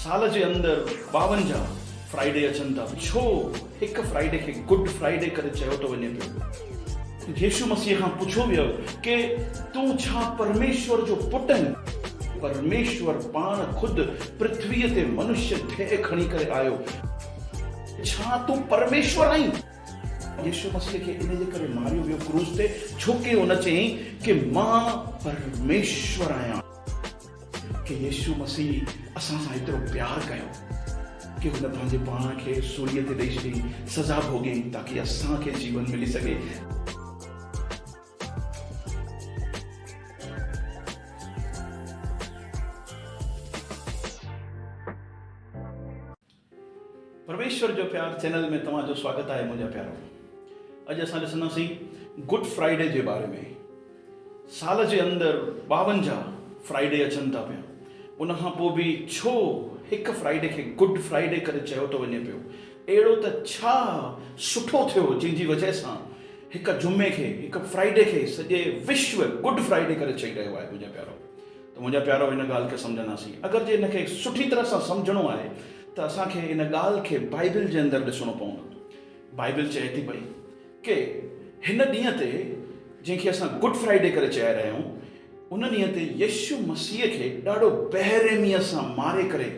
سال جي اندر 52 فرائيڊي اچن ٿا. ڇو هڪ فرائيڊي کي گڊ فرائيڊي ڪري چيو ٿو وڃي پيو؟ يسوع مسيح کان پڇيو ويو ڪي تون ڇا پرميشور جو پٽ آهين؟ پرميشور پاڻ خود پرٿويء تي منشيه ديهه کڻي ڪري آيو. ڇا تون پرميشور آهين؟ يسوع مسيح کي ان جي ڪري ماريو ويو ڪروس تي ڇو ڪي هن چيائين ڪي مان پرميشور آهيان. ڪي يسوع مسيح اسان سان ايترو پيار ڪيو ڪي هن پنهنجي پاڻ کي سوليء تي ڏئي ڇڏيائين، سزا ڀوڳيائين تاڪي اسان کي جيون ملي سگهي. پرميشور جو پيار چينل ۾ توهان جو سواگت آهي منهنجا پيارو. اڄ اسان ڏسنداسين گڊ فرائيڊي جي باري ۾. سال جي اندر 52 فرائيڊي اچن ٿا پيا، ان کان پوء به ڇو هڪ فرائيڊي کي گڊ فرائيڊي ڪري چيو ٿو وڃي پيو؟ اهڙو ته ڇا سٺو ٿيو جنهن جي وجهه سان هڪ جمعي کي، هڪ فرائيڊي کي سڄي وشو گڊ فرائيڊي ڪري چئي رهيو آهي منهنجا پيارو. ته منهنجا پيارو هن ڳالهه کي سمجهنداسين. اگر جي ان کي سٺي طرح سان سمجهڻو آهي ته اسان کي ان ڳالهه کي بائيبل جي اندر ڏسڻو پوندو. بائيبل چئي ٿي پئي ڪي هن ڏينهن تي جنهن کي اسان گڊ فرائيڊي ڪري چئي رهيا آهيون ان ڏينهن تي يسوع مسيح کي ڏاڍو بيرحميء سان ماري ڪري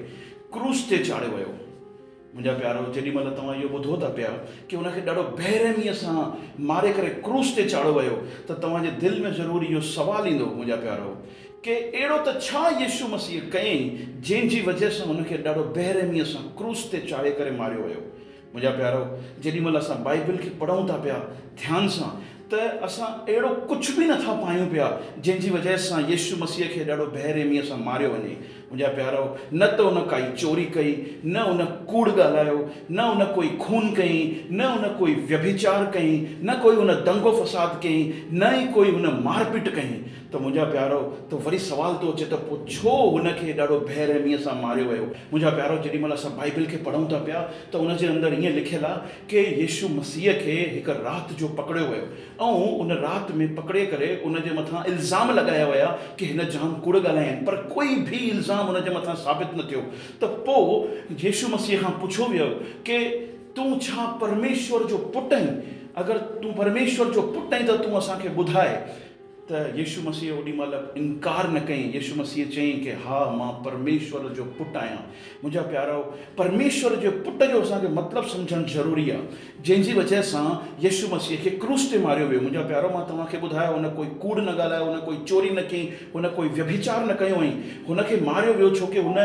ڪروس تي چاڙهيو ويو. منهنجا پيارو، جيڏي مهل توهان اهو ٻڌو ٿا پيا ڪي ان کي ڏاڍو بيرحميء سان ماري ڪري ڪروس تي چاڙهيو ويو ته توهان جي دل ۾ ضرور اهو سوال ايندو منهنجا پيارو ڪي اهڙو ته ڇا يسوع مسيح ڪيائين جنهن جي وجهه سان هن کي ڏاڍو بيرحميء سان ڪروس تي چاڙهي ڪري ماريو ويو. منهنجا پيارو، جيڏي مهل اسان بائيبل کي پڙهون ٿا پيا ڌيان سان ته اسان اهڙو ڪجهه به نٿا پايون پيا جنهن جي وجهه سان يسوع مسيح کي ڏاڍو بيرحميء سان ماريو وڃي. منهنجا پيارؤ، نه ته هن ڪائي چوري ڪئي، نه هن ڪوڙ ڳالهايو، نه هن ڪوئي خون ڪيائين، نه هن ڪوئي ويڀچار ڪيائين، نه ڪوئي هن دنگو فساد ڪيائين، نه ئي ڪوئي هن مارپيٽ ڪيائين. ته منهنجا پيارؤ، ته وري سوال ٿو اچي ته پوء ڇو هن کي ڏاڍو بيرحميء سان ماريو ويو؟ منهنجا پيارؤ، جيڏي مهل اسان بائيبل کي پڙهون ٿا پيا ته ان جي اندر ائين لکيل آهي ڪي يسوع مسيح کي هڪ رات جو پڪڙيو ويو ۽ ان رات ۾ پڪڙي ڪري ان جي مٿان الزام لڳايا ويا ڪي هن جام ڪوڙ ڳالهايا آهن پر ڪوئي به الزام ان جي مٿان ثابت نه ٿيو ته پوء يسوع مسيح کان پڇيو ويو ڪي تون ڇا پرميشور جو پٽ آهين؟ اگر تون پرميشور جو پٽ آهين ته تون اسان کي ٻڌاء. ته يسوع مسيح اوڏي مهل انڪار نه ڪيائين. يسوع مسيح چيائين ڪي ها، مان پرميشور جو پٽ آهيان. منهنجا پيارؤ، پرميشور جي پٽ جو اسان کي مطلب سمجهڻ ضروري آهي، جنهن جي وجهه سان يسوع مسيح کي ڪروس تي ماريو ويو. منهنجا پيارؤ، مان توهان کي ٻڌايو، هن ڪوئي ڪوڙ نه ڳالهايو، هن ڪوئي چوري نه ڪئي، هن ڪوئي ويڀچار نه ڪيو ۽ هن کي ماريو ويو ڇو ڪي هن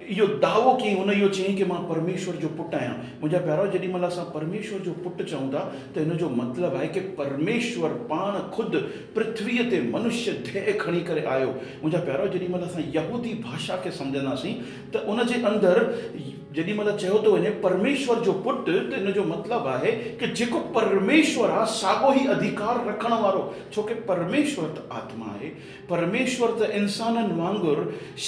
اهو دعوو ڪيائين، هن اهو چيائين ڪي مان پرميشور جو پٽ آهيان. منهنجا پيارؤ، جيڏي مهل اسان پرميشور جو پٽ چئون ٿا ته ان جو مطلب آهي ڪي پرميشور پاڻ خود پرٿويء تي منشيه ديهه کڻي ڪري آيو. منهنجا پيارؤ، جيڏي مهل اسان يهودي ڀاشا کي سمجهنداسين ته ان جي اندر جيڏي مهل چيو ٿو وڃي پرميشور جو پٽ ته ان جو مطلب آهي ڪي جيڪو پرميشور آهي ساڳو ئي اڌيڪار رکڻ وارو، ڇو ڪي پرميشور ته آتما آهي، پرميشور ته انسانن وانگر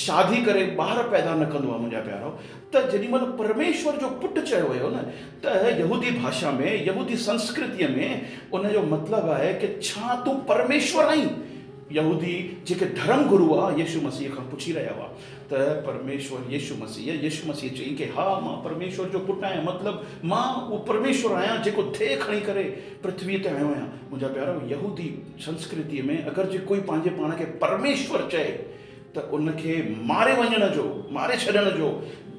شادي ڪري ٻار پيدا نه ڪندو آهي منهنجا پيارؤ. ته جيڏي مهل پرميشور جو پٽ چيو ويو نه ته يهودي ڀاشا ۾ يهودي سنسڪرتيء ۾ ان جو مطلب آهي ڪه ڇا تون پرميشور آهين؟ يهودي جيڪي ڌرم گرو هئا يسوع مسيح کان پڇي رهيا هئا ته پرميشور يسوع مسيح يسوع مسيح چيائين ڪه ها مان پرميشور جو پٽ آهيان مطلب مان اهو پرميشور آهيان جيڪو ديهه کڻي ڪري پرٿويء تي آيو آهيان. منهنجا پيارؤ يهودي سنسڪرتيء ۾ اگر جي ڪوئي پنهنجي پاڻ کي پرميشور چئي ته ان کي ماري وڃڻ جو، ماري ڇڏڻ جو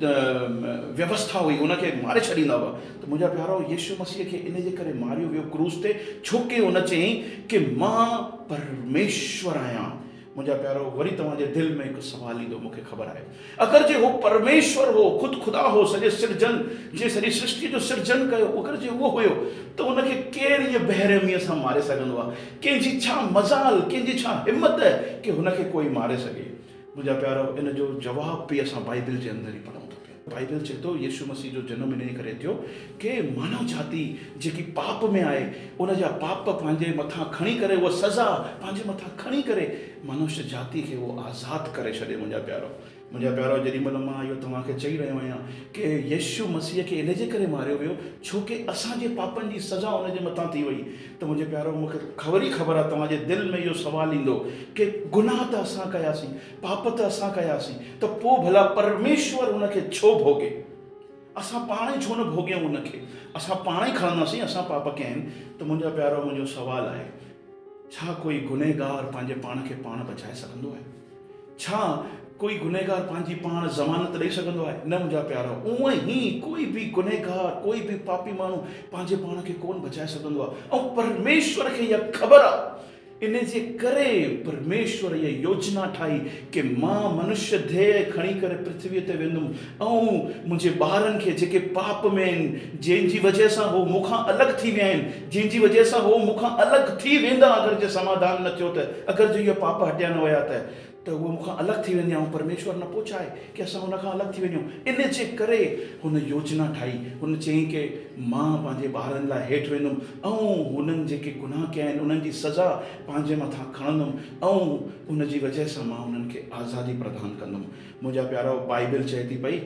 ويوسٿا هئي، ان کي ماري ڇڏيندا هئا. ته منهنجا پيارؤ يسوع مسيح کي ان جي ڪري ماريو ويو ڪروس تي، ڇو ڪي ان چيائين ڪي مان پرميشور آهيان. منهنجا پيارؤ وري توهان جي دل ۾ هڪ سوال ايندو، مون کي خبر آهي. اگر جي هو پرميشور هو، خود خدا هو، سڄي سرجن، جنهن سڄي سرشٽيء جو سرجن ڪيو، اگر جي اهو هيو ته ان کي ڪير ائين بيرحميء سان ماري سگهندو آهي؟ ڪنهن جي ڇا مجال، ڪنهن جي ڇا همت ڪي هن کي ڪوئي ماري سگهي؟ منهنجا پيارؤ، ان جو جواب به اسان بائيبل جي اندر ئي پڙهون ٿا پيا. بائيبل چئي ٿو، يسوع مسيح جو جنم انهيء ڪري ٿيو ڪي مانو جاتي جيڪي پاپ ۾ آهي، ان جا پاپ پنهنجي مٿان کڻي ڪري، اها سزا پنهنجي مٿان کڻي ڪري منش جاتي کي اهو آزاد ڪري ڇڏي. منهنجا پيارؤ! منهنجا پيارا جيڏي مهل مان اهو توهان کي چئي رهيو آهيان ڪي يسوع مسيح کي ان جي ڪري ماريو ويو ڇو ڪي اسان جي پاپن جي سزا ان جي مٿان ٿي وئي ته منهنجي پيارو مون کي خبر ئي خبر آهي توهان جي دل ۾ اهو سوال ايندو ڪي گناهه ته اسان ڪياسين پاپ ته اسان ڪياسين ته پوء ڀلا پرميشور ان کي ڇو ڀوڳي؟ اسان پاڻ ئي ڇو نه ڀوڳيون ان کي؟ اسان پاڻ ئي کڻنداسين اسان پاپ ڪيا آهن ته منهنجا پيارو منهنجو سوال آهي ڇا ڪوئي گنهگار پنهنجي پاڻ کي پاڻ بچائي سگهندو آهي؟ ڇا ڪوئي گنهگار پنهنجي پاڻ ضمانت ڏئي سگهندو آهي؟ نه منهنجا پيارا، اونئن ئي ڪوئي به گنهگار، ڪوئي به پاپي ماڻهو پنهنجي پاڻ کي ڪونه بچائي سگهندو آهي ۽ پرميشور کي اها خبر آهي. ان جي ڪري پرميشور اها يوجنا ٺاهي ڪي مان منشيه ديهه کڻي ڪري پرٿويء تي ويندم ۽ منهنجي ٻارن کي جيڪي پاپ ۾ آهن، جنهن جي وجهه سان هو مون کان الڳ ٿي ويا آهن، جنهن جي وجهه سان هو مون کان الڳ ٿي ويندا اگر جي سماڌان نه ٿيو ته، اگر جي اهي پاپ هٽيا نه ويا ته، ته اهي مون کان الڳ ٿي ويندا ۽ پرميشور نه پو چاهي ڪي اسان هن کان الڳ ٿي وڃون. ان جي ڪري هن يوجنا ٺاهي. هن چيائين ڪي مان پنهنجي ٻارن لاء هيٺ ويندم ۽ هنن جيڪي گناهه ڪيا آهن انهن جي سزا پنهنجي مٿان کڻندم ۽ ان جي وجهه سان مان انهن کي آزادي پردان ڪندم. منهنجا پيارؤ بائيبل چئي ٿي پئي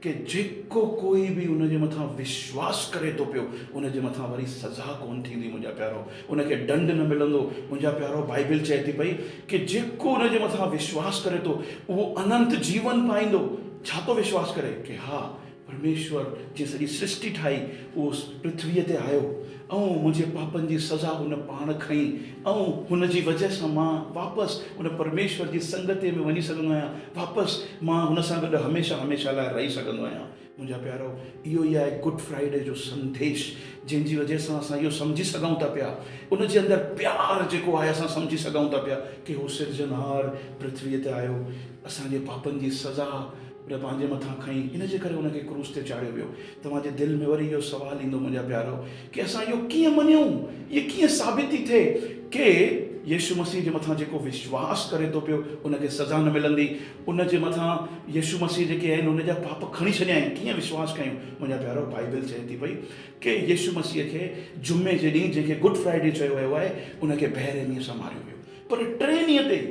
ڪي جيڪو ڪوئي به ان جي مٿان وشواس ڪري ٿو پيو ان جي مٿان وري سزا ڪونه ٿيندي منهنجا پيارو ان کي ڏنڊ نه ملندو منهنجا پيارو بائيبل چئي ٿي پئي ڪي جيڪو ان جي مٿان وشواس ڪري ٿو اهو اننت جيون پائيندو ڇا ٿو وشواس ڪري ڪي ها پرميشور جنهن سڄي سرشٽي ٺاهي اهو پرٿويء تي آيو ۽ منهنجي پاپن جي سزا هن پاڻ کنئي ۽ هن جي وجهه سان مان واپس ان پرميشور جي سنگتيء ۾ وڃي سگهندو آهيان، واپس مان هن سان گڏ هميشه هميشه لاء رهي سگهندو آهيان. منهنجا پيارؤ، اهو ئي آهي گڊ فرائيڊي جو سنديش، جنهن جي وجهه سان اسان اهو سمجهي سگهون ٿا پيا، ان جي اندر پيار جيڪو آهي اسان سمجهي سگهون ٿا پيا ڪي هو سرجڻهار پرٿويء تي آيو، اسان جي پاپن جي سزا هن پنهنجي مٿان کنئي، ان جي ڪري هن کي ڪروس تي چاڙهيو ويو. توهان جي دل ۾ وري اهو سوال ايندو منهنجا پيارؤ ڪي اسان اهو ڪيئن مڃيون؟ اهي ڪيئن ثابت ٿي ٿئي ڪي يسوع مسيح جي مٿان جيڪو وشواس ڪري ٿو پيو ان کي سزا نه ملندي، ان جي مٿان يسوع مسيح جيڪي آهن ان جا پاپ کڻي ڇڏيا آهن، ڪيئن وشواس ڪيون؟ منهنجا پيارؤ بائيبل چئي ٿي پئي ڪي يسوع مسيح کي جمعي جي ڏينهن جنهن کي گڊ فرائيڊي چيو ويو آهي ان کي بيرحميء سان ماريو ويو. پر ٽئين ڏينهن تي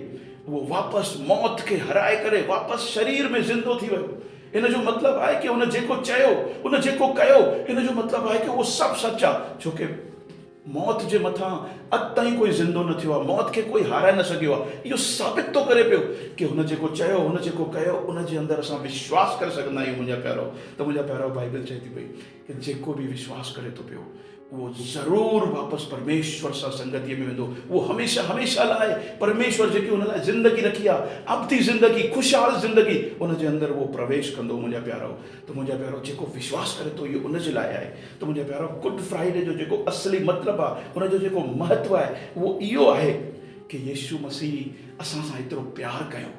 اهو واپس موت کي هرائي ڪري واپس شرير ۾ زندو ٿي ويو. ان جو مطلب آهي ڪي هن جيڪو چيو، ان جيڪو ڪيو، ان جو مطلب آهي ڪي اهو سڀ سچ آهي، ڇو ڪي موت جي مٿان اڄ تائين ڪوئي زندو نه ٿيو آهي، موت کي ڪوئي هارائي نه سگهيو آهي. اهو ثابت ٿو ڪري پيو ڪي هن جيڪو چيو، هن جيڪو ڪيو، ان جي اندر اسان وشواس ڪري سگهندا آهيون منهنجا پيارو. ته منهنجا پيارو بائيبل چئي ٿي پئي ڪي جيڪو به وشواس ڪري ٿو پيو اهو ضرور واپس پرميشور سان سنگتيء ۾ ويندو. اهو هميشه هميشه لاء پرميشور جيڪي هن لاء زندگي رکي آهي، ابدي زندگي، خوشحال زندگي، ان جي اندر اهو پرويش ڪندو منهنجا پيارؤ. ته منهنجا پيارؤ جيڪو وشواس ڪري ٿو اهو ان جي لاء آهي. ته منهنجا پيارؤ گڊ فرائيڊي جو جيڪو اصلي مطلب آهي، ان جو جيڪو مهتو آهي، اهو اهو آهي ڪي يسوع مسيح اسان سان ايترو پيار ڪيو.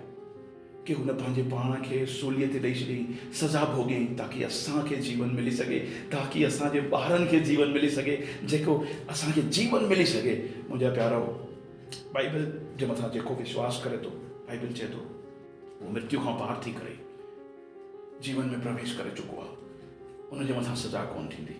ڪي هن پنهنجي پاڻ کي سوليء تي ڏئي ڇڏيائين، سزا ڀوڳيائين، تاڪي اسان کي جيون ملي سگهي، تاڪي اسان جي ٻارن کي جيون ملي سگهي، جيڪو اسان کي جيون ملي سگهي. منهنجا پيارؤ، بائيبل جي مٿان جيڪو وشواس ڪري ٿو، بائيبل چئي ٿو، اهو مرتيو کان پار ٿي ڪري جيون ۾ پرويش ڪري چڪو آهي، ان جي مٿان سزا ڪونه ٿيندي.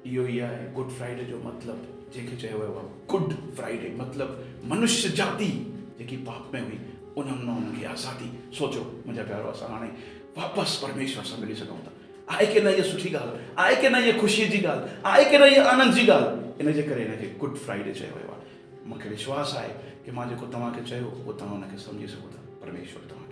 اهو ئي آهي گڊ فرائيڊي جو مطلب، جنهن کي چيو ويو آهي گڊ فرائيڊي، مطلب منشيه جاتي جيڪي پاپ ۾ هئي، انهن مان انهن کي آزادي. سوچو منهنجا پيارو، اسان هاڻي واپس پرميشور سان ملي سگهون ٿا. آهي ڪي نه اها سٺي ڳالهه؟ آهي ڪي نه اها خوشيء جي ڳالهه؟ آهي ڪي نه اها آنند جي ڳالهه؟ ان جي ڪري هن کي گڊ فرائيڊي چيو ويو آهي. مون کي وشواس آهي ڪي مان جيڪو توهان کي چيو اهو توهان ان کي سمجهي سگهو ٿا. پرميشور توهان کي.